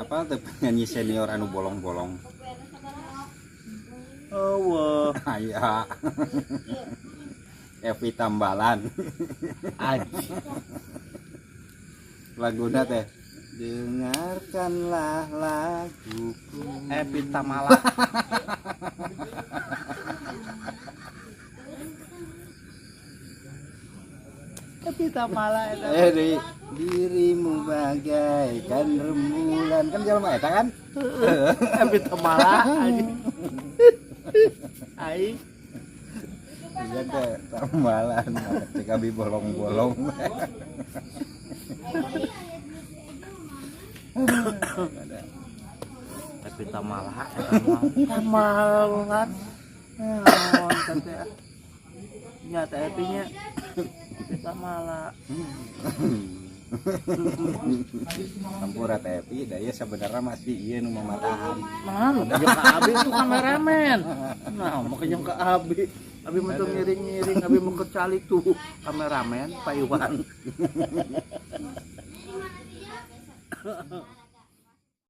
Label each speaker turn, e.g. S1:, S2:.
S1: Apa teh penyanyi senior anu bolong-bolong?
S2: Oh,
S1: Aya. Evi Tambalan.
S2: Aji.
S1: Laguna teh dengarkanlah laguku.
S2: Evi Tamala. Evi Tamala eta.
S1: Di, dirimu bagaikan rembulan kan jelema eta kan?
S2: Evi Tamala anjing. Aing
S1: Iya teh tambalan cek abi bolong-bolong.
S2: Evi Tamala eta mah. Tamalan. Naon teh. Nya teh Evi nya. Evi Tamala.
S1: Hampura teh Evi, da ieu sebenarnya masih ieu nu mamatahan.
S2: Nah, nu jeung ka Abi tuh kameramen. Nah, mau jeung ka Abi. Abi mah tuh ngiring-ngiring, Abi mau kecalik tuh kameramen Pak Iwan.